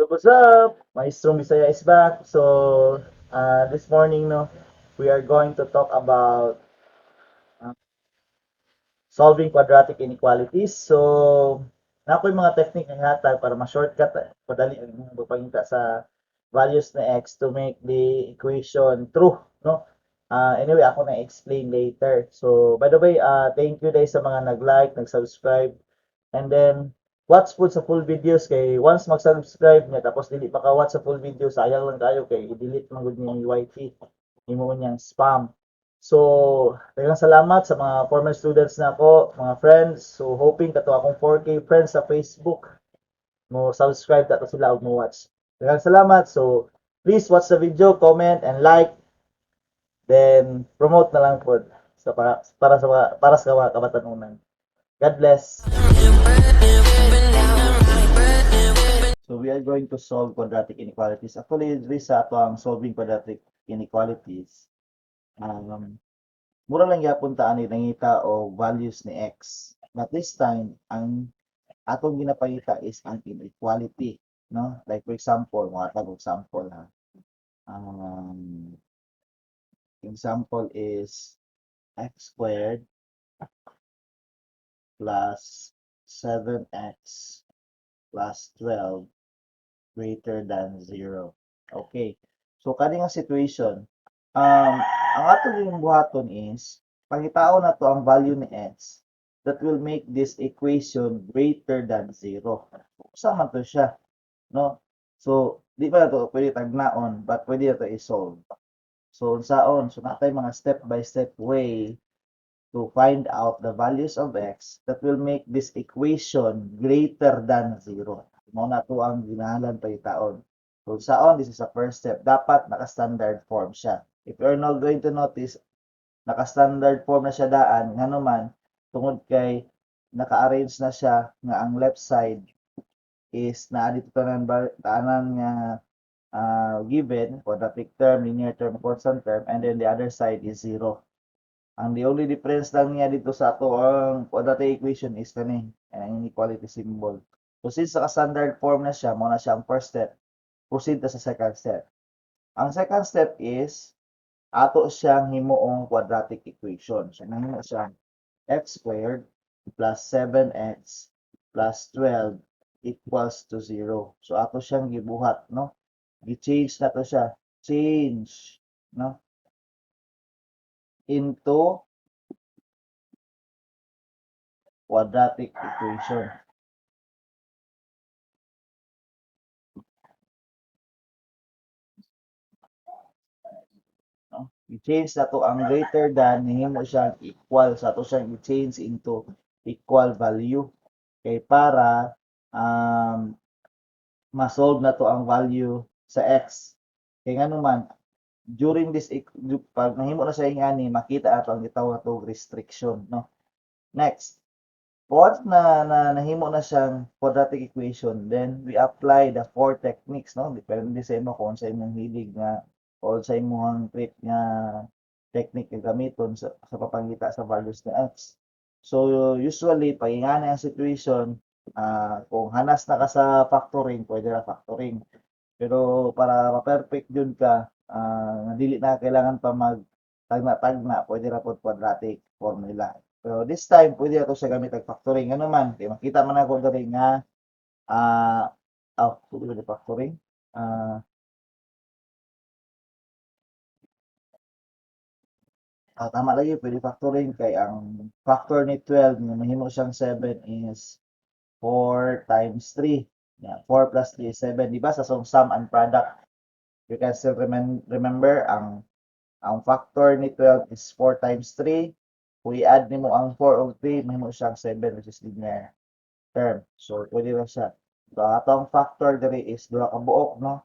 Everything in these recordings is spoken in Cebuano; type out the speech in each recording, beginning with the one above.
Up, what's up? Maestrong Bisaya is back. So, this morning, no, we are going to talk about solving quadratic inequalities. So, naa ko'y mga technique nga hatag para ma-shortcut, padali ang pagpangita sa values na x to make the equation true, no? Anyway, ako na explain later. So, by the way, thank you guys sa mga nag-like, nag-subscribe, and then watch pud sa full videos kay once mag-subscribe niya tapos dili pa ka watch sa full video, sayang lang kayo kay i-delete man gud ni YT imo niyang spam. So, daghang salamat sa mga former students na ako, mga friends. So, hoping kato akong 4K friends sa Facebook mo subscribe ta to sila ug mo watch. Daghang salamat. So, please watch the video, comment and like. Then promote na lang pod sa para sa mga kabatanunan. God bless. So we are going to solve quadratic inequalities. Actually, diri sa ato ang solving quadratic inequalities, mura lang gyapon ta ani nangita og values ni x. But this time, ang atong ginapangita is ang inequality, no? Like for example, mga tag example ha. Example is x squared plus 7x plus 12 greater than 0. Okay. So, kani nga situation, ang ato yung buhaton is, pangitaon na to ang value ni x that will make this equation greater than 0. Usa man to siya, no? So, di pa na to pwede tagnaon, but pwede na to i-solve. So, unsaon? So, natay mga step-by-step way to find out the values of x that will make this equation greater than 0. Mao na to ang ginahalan pangitaon. So, saon, this is the first step. Dapat naka-standard form siya. If you're not going to notice, naka-standard form na siya daan, ngano man, tungod kay naka-arrange na siya nga ang left side is naa dito tanan tanan nga given, quadratic term, linear term, constant term, and then the other side is 0. Ang the only difference lang niya dito sa ato ang quadratic equation is kani, ang inequality symbol. So since naka-standard form na siya, mao na siya ang first step. Proceed ta sa second step. Ang second step is ato siyang himuong quadratic equation. So nahimo siya x squared plus 7x plus 12 equals to 0. So ato siyang gibuhat, no? Gi-change na to siya. Change, no? Into quadratic equation. No? I-change na to ang greater than, nihimo siyang equal. So ato siyang i-change into equal value. Kay para ma-solve na to ang value sa x. Kay ngano man, during this, pag nahimo na siya ingani, makita ato ang gitawag na to restriction, no? Next, once na nahimo na siyang quadratic equation, then we apply the four techniques, no? Depende sa imo kung sa imong hilig nga o sa imong trip nga technique nga gamiton sa papangita sa values ni x. So usually pag ingani ang situation, kung hanas na ka sa factoring, pwede ra factoring. Pero para ma-perfect jud ka, dili na kailangan pa mag tagna-tagna, pwede ra pod quadratic formula. Pero this time, pwede na to siya gamit og factoring. Ano man, kay makita man ako diri nga oh, pwede ba factoring? Tama lagi, pwede factoring kay ang factor ni 12 nga mahimo siyang 7 is 4 times 3. Yeah, 4 plus 3 is 7, di ba? Sa sum and product, you can still remember ang factor ni 12 is 4 times 3. Kung i-add nimo ang 4 og 3, mahimo siyang 7, which is linear term. So, pwede ra siya. So, atong factor diri is duha ka buok, no?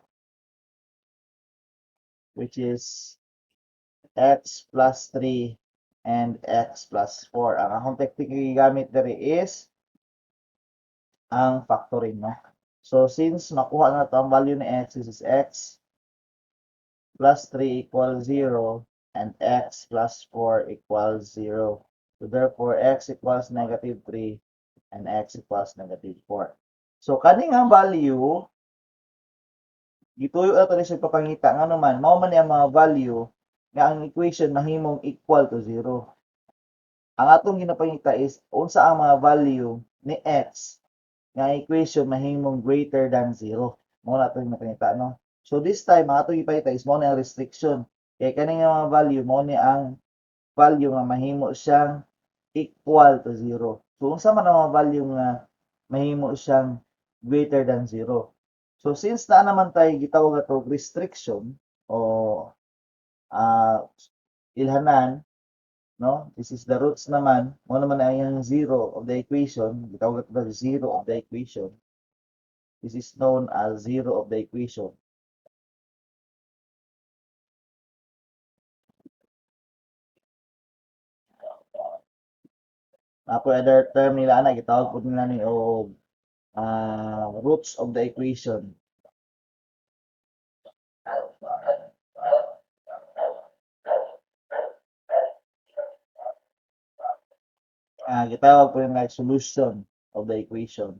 Which is x plus 3 and x plus 4. Ang akong technique gigamit diri is ang factoring, no? So, since makuha na to ang value ni x, this is x plus 3 equals 0 and x plus 4 equals 0. So, therefore, x equals negative 3 and x equals negative 4. So, kani nga value, Gituyo na to ni siya papangita ngano man mao man ni ang mga value nga ang equation mahimong equal to 0. Ang atong ginapangita is unsa ang mga value ni x nga ang equation mahimong greater than 0. Mao na atong ginapangita, no? So this time ang atong ipangita is mao ni ang restriction. Kay kani nga mga value mao ni ang value nga mahimo siyang equal to 0. So unsa man ang mga value nga mahimo siyang greater than 0? So since naa naman tay gitawag ato restriction o ilhanan, no? This is the roots naman, mao naman ay ang zero of the equation, gitawag ato the zero of the equation. This is known as zero of the equation. Ako other term nila ana gitawag pud nila ni og roots of the equation. Gitawag po nila solution of the equation.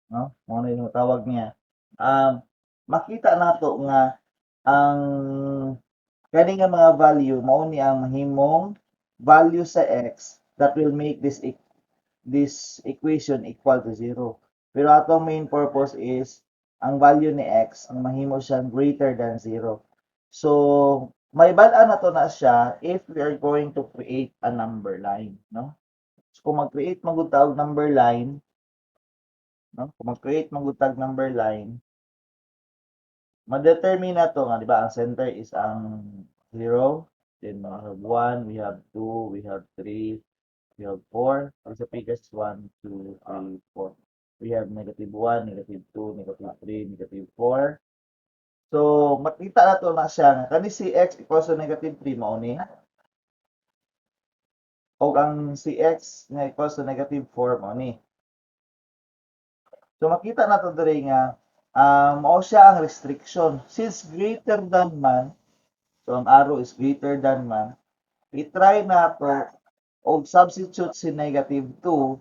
No? Mao na yung tawag niya. Makita nato nga ang kani nga mga value mao ni ang mahimong value sa x that will make this equation equal to 0. Pero atong main purpose is ang value ni x ang mahimo siyang greater than 0. So may bal-an na to na siya if we are going to create a number line, no? So kung mag-create man gud ta og number line, no? Kung mag-create man gud tag number line, ma-determine na to nga, di ba, ang center is ang 0, then we have 1, we have 2, we have 3, we have 4. Ang sa figures 1, 2, 3, 4. We have negative 1, negative 2, negative 3, negative 4. So, makita na to na siya nga kani si x equals to negative 3 mao ni. Og ang si x nga equals to negative 4 mao ni. So, makita na to diri nga mao siya ang restriction. Since greater than man, so ang arrow is greater than man, i-try na to og substitute si negative 2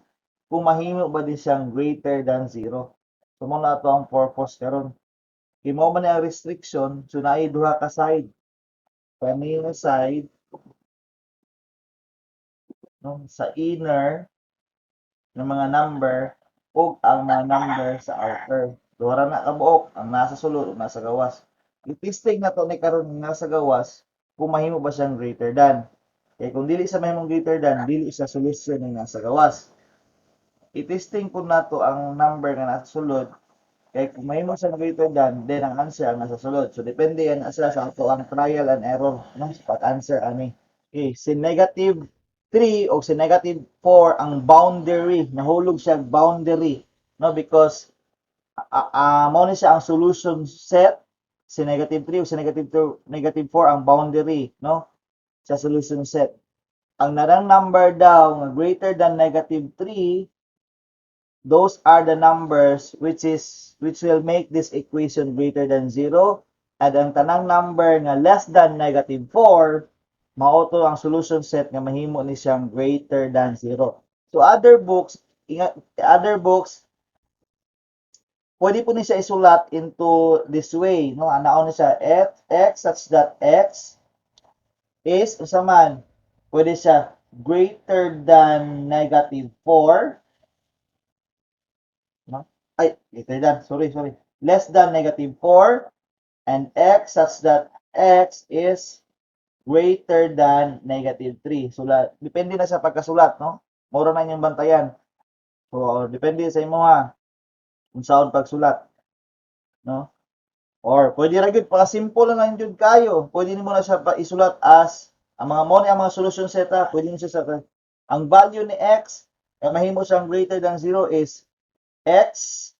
kung mahimo ba din siyang greater than 0. So, mao na to ang purpose karon. Kay mao man ang restriction, so naay duha ka side. Kani nga side, no, sa inner ng mga number ug ang mga number sa outer. Duha ra na kabuok, ang nasa sulod ug nasa gawas. I-testing na to ni karon nga nasa gawas kung mahimo ba siyang greater than. Kay kung dili sa mahimong greater than, dili siya solution ng nasa gawas. I-testing po nato ang number nga nasa sulod. Kay kung mahimo siyang greater than, then ang answer ang nasa sulod. So depende yan sila sa ato ang trial and error, no, sa pag-answer ani. Okay, si negative 3 o si negative 4 ang boundary, nahulog siya boundary, no, because mao ni siya ang solution set, si negative 3 o si negative 2, negative 4 ang boundary, no, sa solution set. Ang narang number daw nga greater than negative 3, those are the numbers which will make this equation greater than 0, and ang tanang number nga less than negative 4 mao to ang solution set nga mahimo ni siyang greater than 0. So other books, ingat, other books pwede po ni siya isulat into this way, no? Anaon ni siya f x such that x is unsa man, pwede siya greater than negative 4, no? Ay, greater than, sorry, sorry. Less than negative 4 and x such that x is greater than negative 3. So, depende na sa pagkasulat, no? Mura na inyong bantayan. So, depende sa imo ha kung saan pagsulat, no? Or pwede ra gyud pa simple na lang gyud kayo. Pwede nimo na siya pa isulat as ang mga mo ni ang mga solution set ha. Pwede nimo siya sa ang value ni x nga mahimo siyang greater than 0 is x,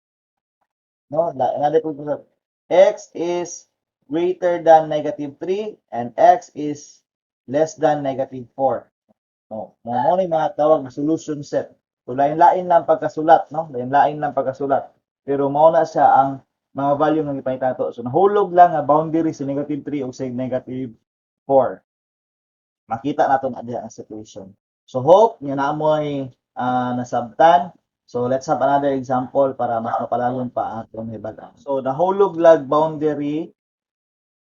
no, another ko sa x is greater than negative 3 and x is less than negative 4. No, mo ni mga tawag na solution set. So lain-lain lang pagkasulat, no? Lain-lain lang pagkasulat. Pero mao na siya ang mga value nga gipangita nato. So nahulog lang nga boundary sa negative 3 o sa negative 4. Makita nato na diha ang situation. So hope nga naa moy Nasabtan. So let's have another example para mas mapalalom pa atong hibal-an. So nahulog lag boundary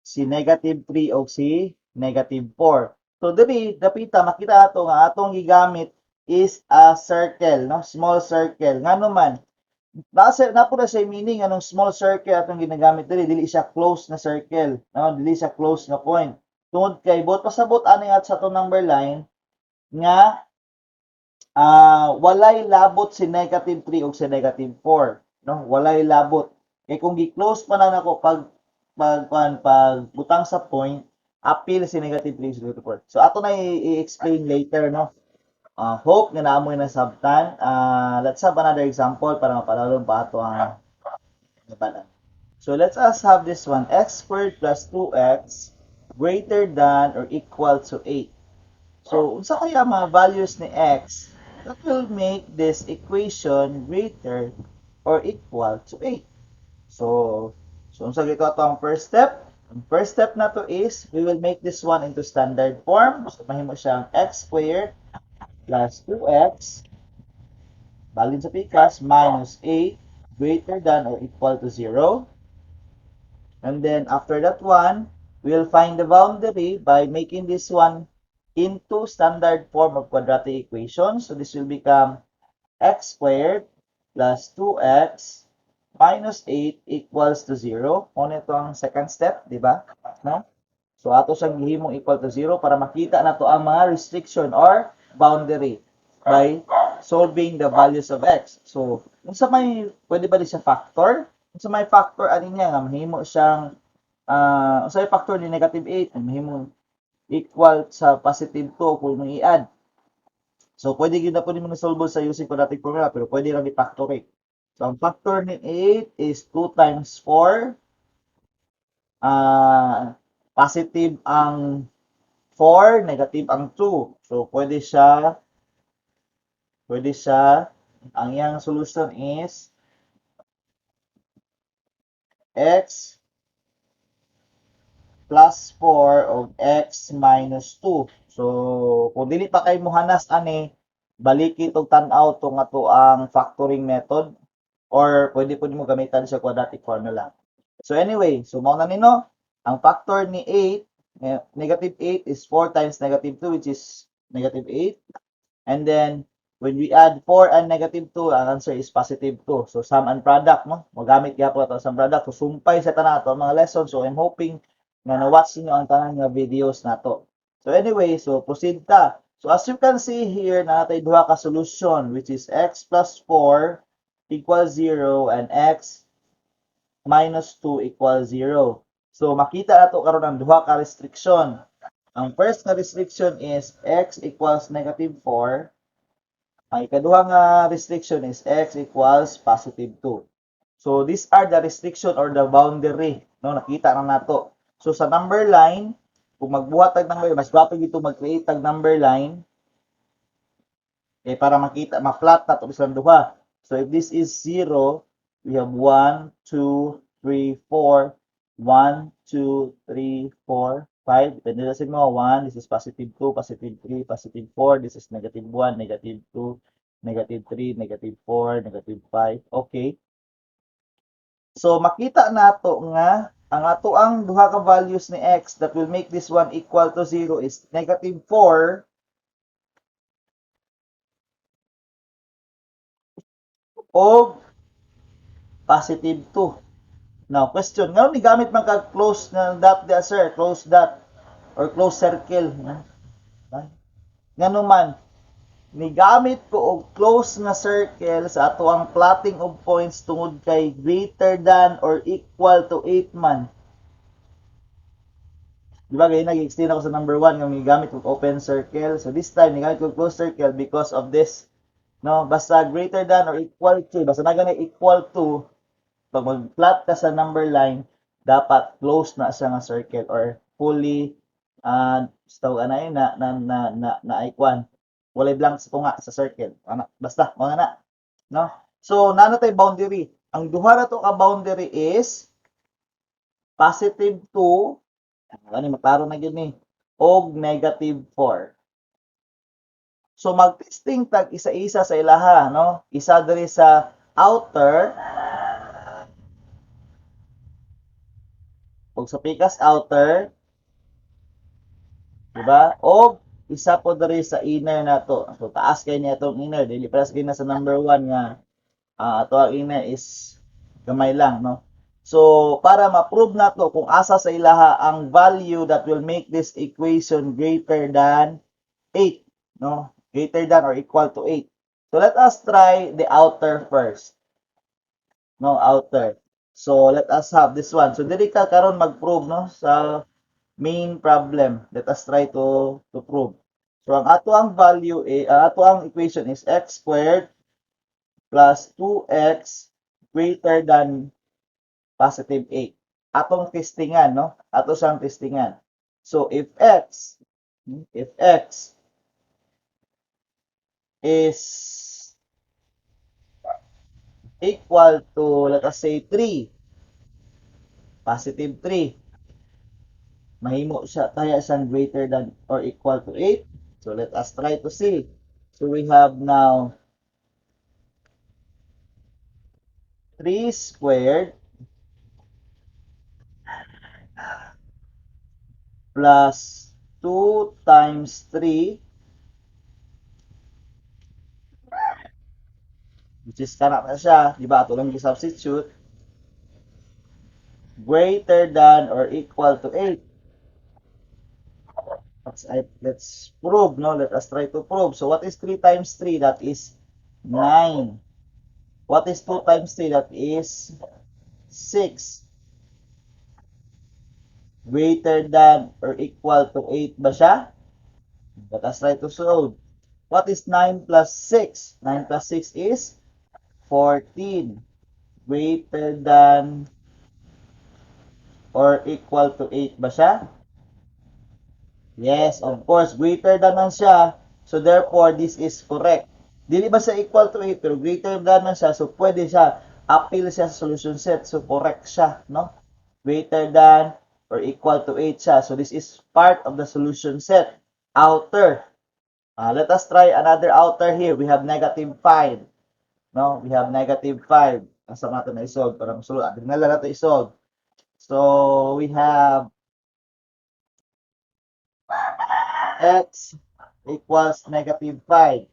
si negative 3 o si negative 4. So diri dapita makita ato nga atong gigamit is a circle, no? Small circle. Ngano man? Nasa na po na siya meaning anong small circle atong ginagamit diri, dili siya close na circle, no? Dili siya close na point. Tungod kay buot pasabot ani at sa atong number line nga walay labot si negative 3 ug si negative 4, no? Walay labot. Kay kung gi-close pa na nako pag kuan, pag butang sa point, apil si negative 3 si negative 4. So ato na i-explain later, no? Hope nga naa moy nasabtan. Let's have another example para mapalalom pa ato ang hibal-an. So let's us have this one: x squared plus 2x greater than or equal to 8. So unsa kaya mga values ni x that will make this equation greater or equal to 8? So unsa gito ato ang first step? Ang first step nato is we will make this one into standard form. So mahimo siyang x squared plus 2x balin sa pikas minus 8 greater than or equal to 0. And then after that one, we'll find the boundary by making this one into standard form of quadratic equation. So this will become x squared plus 2x minus 8 equals to 0. Mao ito ang second step, di ba? No? So ato siyang gihimong equal to 0 para makita nato ang mga restriction or boundary by solving the values of x. So, unsa may pwede ba di siya factor? Unsa may factor ani niya nga mahimo siyang unsa may factor ni negative 8, mahimo equal sa positive 2 kung imong i-add? So, pwede gyud na po nimo na-solve sa using quadratic formula, pero pwede ra i-factorate. So, ang factor ni 8 is 2 times 4. Positive ang 4, negative ang 2. So, pwede siya, ang iyang solution is x plus 4 o x minus 2. So, kung dili pa kay muhanas ani, baliki tong tan-aw tong ato ang factoring method or pwede po nimo gamitan sa quadratic formula. So anyway, so mao na nino, ang factor ni 8, negative 8 is 4 times negative 2, which is negative 8. And then when we add 4 and negative 2, ang answer is positive 2. So sum and product, no? Magamit gyapon ato sum product. So sumpay sa tanan ato mga lessons. So I'm hoping nga na-watch niyo ang tanan nga videos nato. So anyway, so proceed ta. So as you can see here, naa tay duha ka solution, which is x plus 4 equals 0 and x minus 2 equals 0. So makita nato karon ang duha ka restriction. Ang first nga restriction is x equals negative 4. Ang ikaduha nga restriction is x equals positive 2. So these are the restriction or the boundary, no? Nakita na nato. So sa number line, kung magbuhat tag number, mas gwapo dito mag-create tag number line eh para makita, ma-plot na to silang duha. So if this is 0, we have 1, 2, 3, 4, 1, 2, 3, 4, 5. Depende sa mo. 1, this is positive 2, positive 3, positive 4. This is negative 1, negative 2, negative 3, negative 4, negative 5. Okay. So makita nato nga ang ato ang duha ka values ni x that will make this one equal to 0 is negative 4 o positive 2. Now, question, ngano ni gamit man kag close na dot di, sir, close dot or close circle? Ngano man ni gamit ko og close nga circle sa ato ang plotting of points tungod kay greater than or equal to 8 man. Di ba gay nag-explain ako sa number 1 nga migamit og open circle? So this time nigamit og closed circle because of this. No, basta greater than or equal to, basta na gani equal to, pag mag-plot ka sa number line, dapat close na siya nga circle or fully tawag ana na na na na, na, na walay blank sa tunga sa circle. Ana, basta mga na. No? So, naa na tay boundary. Ang duha na to ka boundary is positive 2, ano, maklaro na gyud ni, og negative 4. So mag-testing tag isa-isa sa ilaha, no? Isa diri sa outer ug sa pikas outer, di ba? O isa po diri sa inner nato. So taas kay niya itong inner, dili para sa na sa number 1 nga ato ang inner is gamay lang, no? So para ma-prove nato kung asa sa ilaha ang value that will make this equation greater than 8, no? Greater than or equal to 8. So let us try the outer first. No, outer. So let us have this one. So diri ka karon mag-prove, no, sa main problem. Let us try to prove. So ang ato ang value eh, ang ato ang equation is x squared plus 2x greater than positive 8. Atong testingan, no? Ato siyang testingan. So if x is equal to, let us say, 3, positive 3, mahimo siya, kaya siyang greater than or equal to 8? So let us try to see. So we have now 3 squared plus 2 times 3, which is kana na siya, di ba? Ato lang gi-substitute, greater than or equal to 8. Let's prove, no? Let us try to prove. So what is 3 times 3? That is 9. What is 2 times 3? That is 6. Greater than or equal to 8 ba siya? Let us try to solve. What is 9 plus 6? 9 plus 6 is 14. Greater than or equal to 8 ba siya? Yes, of course, greater than man siya. So therefore, this is correct. Dili ba siya equal to 8, pero greater than man siya, so pwede siya, appeal siya sa solution set. So correct siya, no? Greater than or equal to 8 siya. So this is part of the solution set. Outer. Let us try another outer here. We have negative 5. No? We have negative 5. Asa natin na i-solve? Parang sulod. Adto na lang nato i-solve. So we have x equals negative 5.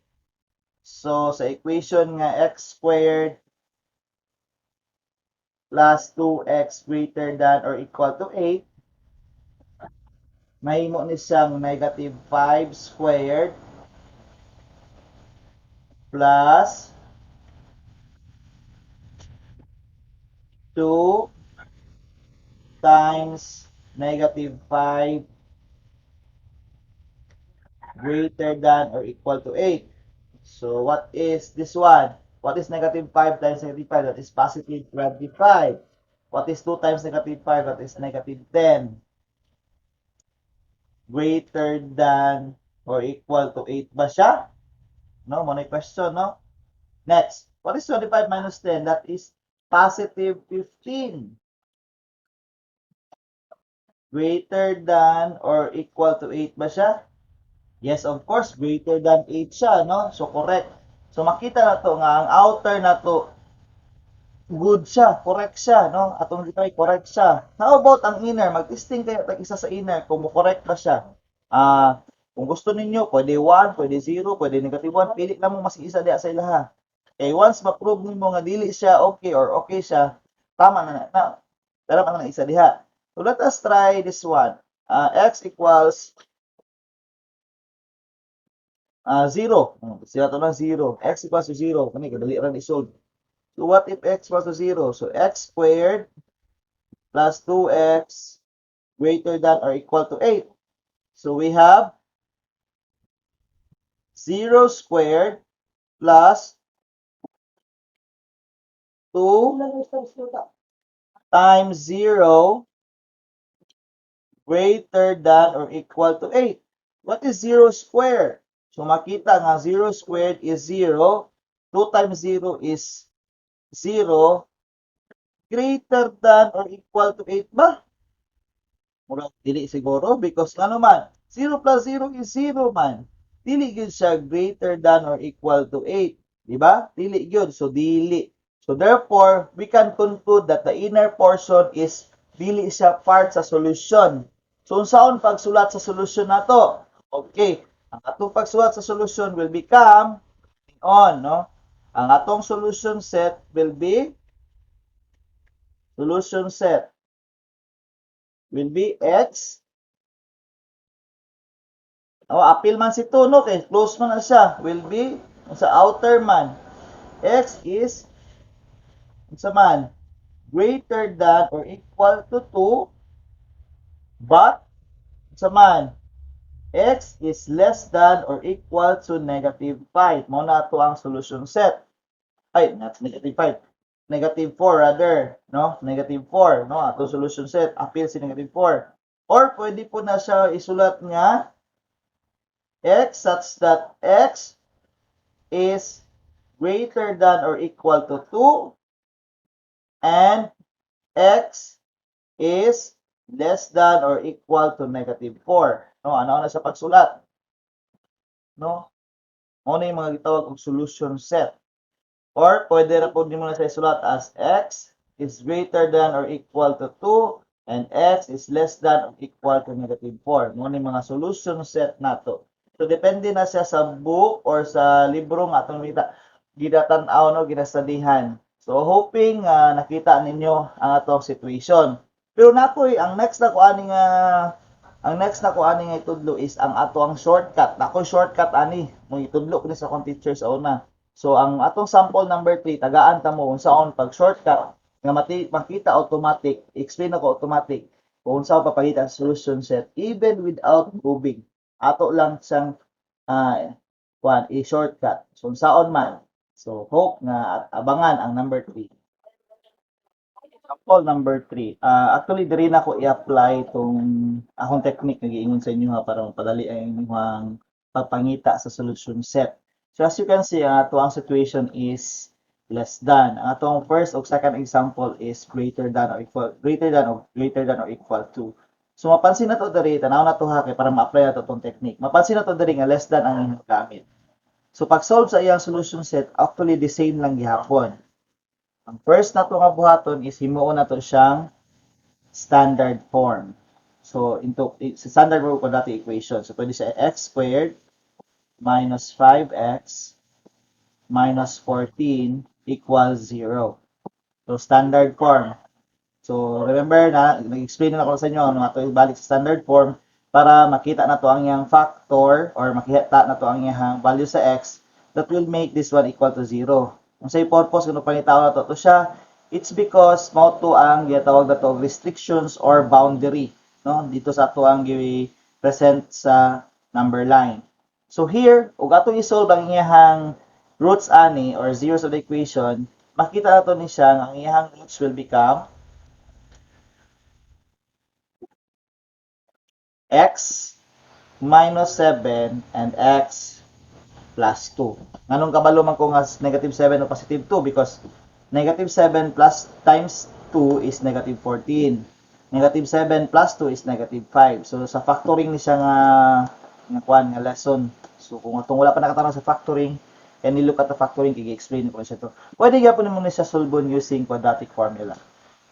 So sa equation nga x squared plus 2x greater than or equal to 8, mahimo ni siyang negative 5 squared plus 2 times negative 5 greater than or equal to 8. So what is this one? What is negative 5 times negative 5? That is positive 25. What is 2 times negative 5? That is negative 10. Greater than or equal to 8 ba siya? No, mao na question, no? Next, what is 25 minus 10? That is positive 15. Greater than or equal to 8 ba siya? Yes, of course, greater than 8 siya, no? So, correct. So, makita na to nga ang outer na to, good siya, correct siya, no? Atong try, correct siya. How about ang inner? Mag-testing kayo tag isa sa inner kung mo correct ba siya. Kung gusto ninyo, pwede 1, pwede 0, pwede negative 1, pili lang mo mas isa diha sa ilaha. Eh, once ma-prove nimo nga dili siya okay or okay siya, tama na na. Na pero na isa diha. So, let us try this one. X equals 0. Sila to lang 0. X equals to 0. Kani, kadali ra i-solve. So, what if x equals to 0? So, x squared plus 2x greater than or equal to 8. So, we have 0 squared plus 2 times 0 greater than or equal to 8. What is 0 squared? So, makita nga 0 squared is 0. 2 times 0 is 0. Greater than or equal to 8 ba? Murag dili siguro because ano man, 0 plus 0 is 0 man. Dili gyud siya greater than or equal to 8. Di ba? Dili gyud. So, dili. So, therefore, we can conclude that the inner portion is dili siya part sa solution. So, unsaon pagsulat sa solution nato? Okay. Ang atong pagsulat sa solution will become on, no? Ang atong solution set will be x. Oh, apil man si 2, no? Kay close man na siya. Will be sa outer man. X is unsa man? Greater than or equal to 2, but unsa man? X is less than or equal to negative 5. Mao na ato ang solution set. Ay, not negative 5. Negative 4 rather, no? Negative 4, no? Ato solution set, apil si negative 4. Or pwede po na siya isulat nga x such that x is greater than or equal to 2 and x is less than or equal to negative 4. No, ano na sa pagsulat? No? Mao na yung mga gitawag og solution set. Or pwede ra pud nimo na siya isulat as x is greater than or equal to 2 and x is less than or equal to negative 4. Mao ni mga solution set nato. So depende na siya sa book or sa libro nga atong kita ginatan-aw, no, ginastudyhan. So hoping nakita ninyo ang atong situation. Pero nakoy ang next na ko ani nga itudlo is ang ato ang shortcut. Nako shortcut ani mo itudlo ko ni sa akong teacher sa una. So ang atong sample number 3, tagaan ta mo unsaon pag shortcut nga makita automatic, explain ako automatic kung unsa papakita ang solution set even without proving. Ato lang siyang kuan i-shortcut. So unsaon man. So hope nga abangan ang number 3. Sample number 3. Actually, diri na ko i-apply itong akong technique nga giingon sa inyo ha, para mapadali ang inyong pagpangita sa solution set. So as you can see, ang ato ang situation is less than. Ang atong first o second example is greater than or equal to. So mapansin na to diri, tanaw na to ha kay para ma-apply na to tong technique. Mapansin na to diri nga less than ang inyong gamit. So pag solve sa iyang solution set, actually the same lang gihapon. Ang first na to nga buhaton is himuon na to siyang standard form. So into sa standard form quadratic equation. So pwede siya x squared minus 5x minus 14 equals 0. So standard form. So remember na nag-explain na ako sa inyo ano ato ibalik sa standard form para makita na to ang iyang factor or makita na to ang iyang value sa x that will make this one equal to 0. Kung sa purpose kung pangitaon na to siya, it's because mao to ang gitawag na to restrictions or boundary, no, dito sa ato ang gi-present sa number line. So here, ug ato i-solve ang iyang roots ani or zeros of the equation, makita nato ni siya nga ang iyang roots will become x minus 7 and x plus 2. Nganong kabalo man ko nga negative 7 o positive 2? Because negative 7 plus times 2 is negative 14. Negative 7 plus 2 is negative 5. So sa factoring ni siya nga kuan nga lesson. So kung atong wala pa nakatanaw sa factoring, can you look at the factoring kay explain ko siya to. Pwede gyapon nimo ni siya solve using quadratic formula.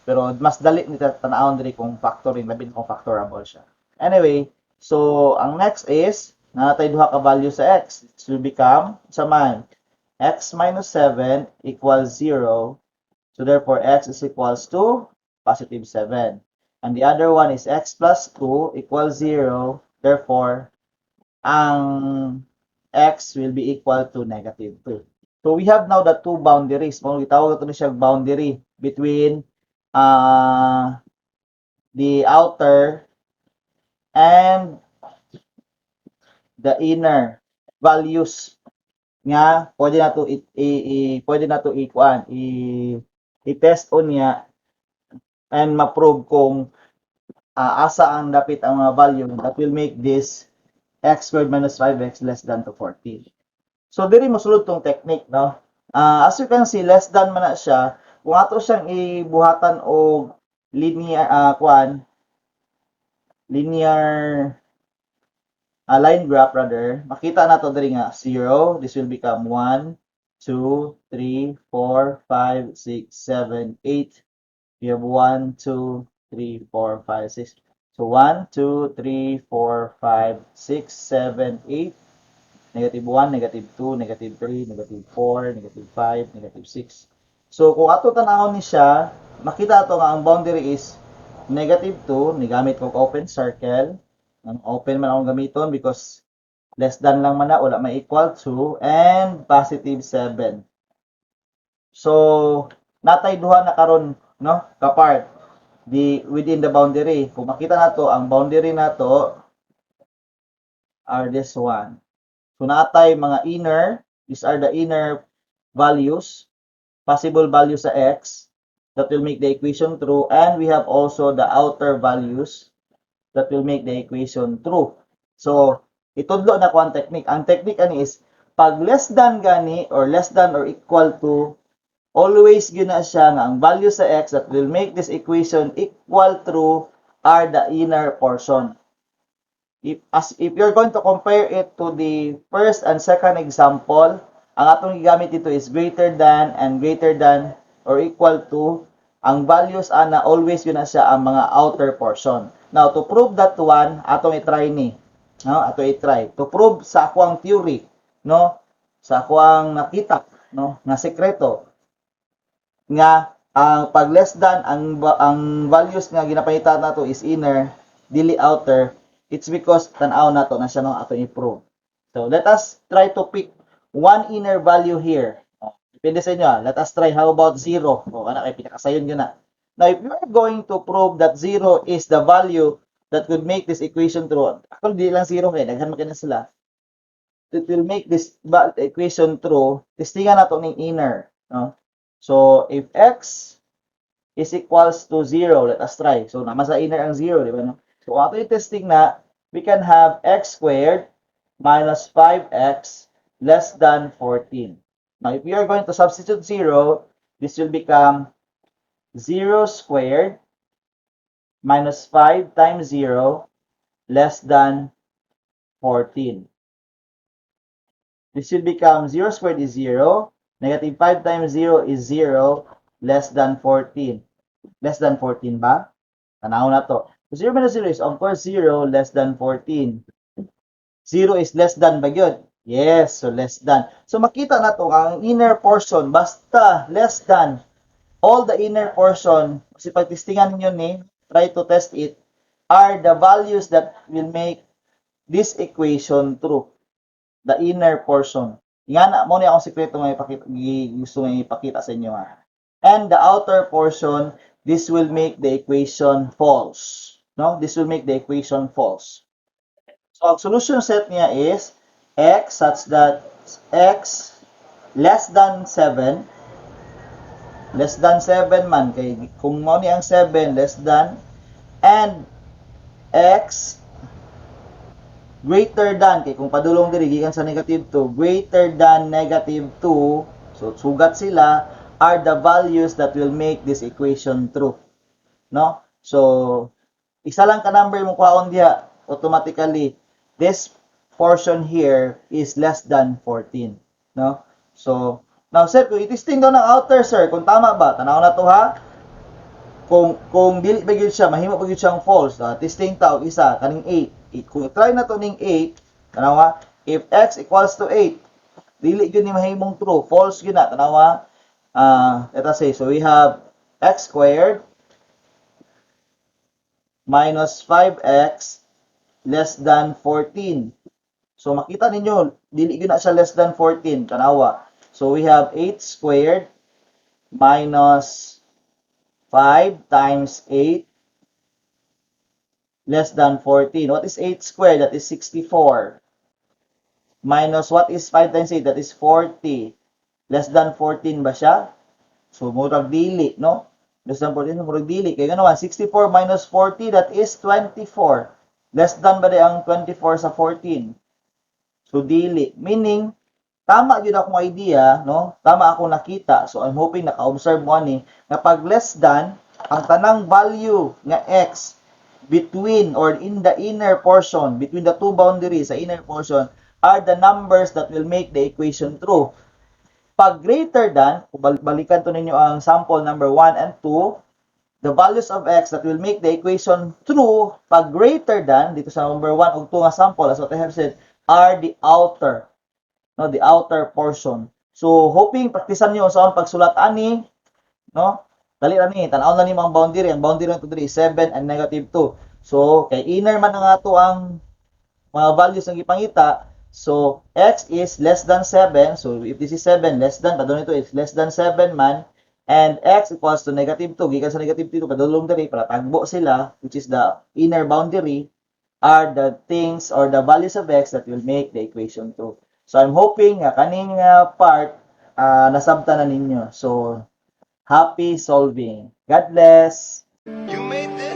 Pero mas dali ni tan-awon diri kung factoring, labi na kung factorable siya. Anyway, so ang next is naa tay duha ka value sa x. It will become sa man x minus 7 equals 0. So therefore x is equals to positive 7. And the other one is x plus 2 equals 0. Therefore, ang x will be equal to negative 2. So we have now the two boundaries. Mao gitawag ato ni siya boundary between the outer and the inner values nga pwede nato i-kuan i i-test unya and ma-prove kung asa ang dapit ang mga value that will make this x squared minus 5x less than to 14. So diri mosulod tong technique, no? As you can see, less than man na siya. Kung ato siyang ibuhatan og linear kuan linear A line graph rather, makita nato diri nga 0, this will become 1, 2, 3, 4, 5, 6, 7, 8. We have 1, 2, 3, 4, 5, 6. So 1, 2, 3, 4, 5, 6, 7, 8. Negative 1, negative 2, negative 3, negative 4, negative 5, negative 6. So kung ato tan-awon ni siya, makita ato nga ang boundary is negative 2, nigamit ko open circle. Ang open man akong gamiton because less than lang man na, wala may equal to, and positive 7. So, natay duha na karon, no, ka-part the within the boundary. Kung makita nato, ang boundary nato are this one. So, natay mga inner, these are the inner values, possible values sa x that will make the equation true, and we have also the outer values that will make the equation true. So, itudlo na ko ang technique. Ang technique ani is pag less than gani or less than or equal to, always gyud na siya nga ang value sa x that will make this equation equal true are the inner portion. If you're going to compare it to the first and second example, ang atong gigamit dito is greater than and greater than or equal to, ang values ana always yun na siya ang mga outer portion. Now, to prove that one, atong i-try ni. No? Ato i-try. To prove sa akoang theory, no? Sa akoang nakita, no? Nga sekreto nga ang pag less than ang values nga ginapangita nato is inner dili outer. It's because tan-aw nato na siya, no, atong i-prove. So let us try to pick one inner value here. Oh, depende sa inyo, ah. Let us try, how about 0? O kana kay pinakasayon yun na. Now, if you are going to prove that 0 is the value that could make this equation true, actually di lang 0 kay daghan man kay na sila. It will make this equation true. Testingan nato ning inner, no? So, if x is equals to 0, let us try. So, naa man sa inner ang 0, di ba? No? So, kung ato i-testing na, we can have x squared minus 5x less than 14. Now, if we are going to substitute 0, this will become 0 squared minus 5 times 0 less than 14. This will become 0 squared is 0, negative 5 times 0 is 0, less than 14. Less than 14 ba? Tanaw na to. So 0 minus 0 is of course 0, less than 14. 0 is less than ba yun? Yes, so less than. So makita na to ang inner portion, basta less than, all the inner portion, kasi pagtestingan ninyo ni, try to test it, are the values that will make this equation true. The inner portion. Nga na, mo ni akong sikreto nga ipakita, gusto nga ipakita sa inyo ha. And the outer portion, this will make the equation false. No? This will make the equation false. So, ang solution set niya is x such that x less than 7, less than 7 man kay kung mao ni ang 7 less than, and x greater than kay kung padulong diri gikan sa negative 2, greater than negative 2, so sugat sila, are the values that will make this equation true, no? So isa lang ka number mo kuhaon diha, automatically this portion here is less than 14, no? So now, sir, kung i-testing daw ng outer, sir, kung tama ba, tanaw na to ha. Kung dili ba gyud siya, mahimo pa gyud siyang false. Testing ta og isa kaning 8. Kung try na to ning 8, tanaw ha, if x equals to 8, dili gyud ni mahimong true, false gyud na, tanaw ha. Let us say, so we have x squared minus 5x less than 14. So makita ninyo, dili gyud na siya less than 14, tanawa. So we have 8 squared minus 5 times 8 less than 14. What is 8 squared? That is 64. Minus what is 5 times 8? That is 40. Less than 14 ba siya? So murag dili, no? Less than 14, murag dili. Kaya naman, 64 minus 40, that is 24. Less than ba di ang 24 sa 14? So dili. Meaning, tama gyud akong idea, no? Tama ako nakita. So I'm hoping naka-observe mo ani nga pag less than ang tanang value nga x Between or in the inner portion, between the two boundaries, sa inner portion, are the numbers that will make the equation true. Pag greater than, kung balikan to ninyo ang sample number 1 and 2, the values of x that will make the equation true pag greater than, dito sa number 1 ug 2 nga sample, as what I have said, are the outer, no, the outer portion. So, hoping praktisan niyo sa pagsulat ani, no? Dali ra ni, tan-aw na nimo ang boundary. Ang boundary nato diri 7 and negative 2. So, kay inner man ang ato ang mga values ang gipangita. So, x is less than 7. So, if this is 7, less than, padulong ito is less than 7 man. And x equals to negative 2. Gikan sa negative 2, padulong diri, para tagbo sila, which is the inner boundary, are the things or the values of x that will make the equation true. So, I'm hoping nga kaning part, nasabtan na ninyo. So, happy solving. God bless! You made this.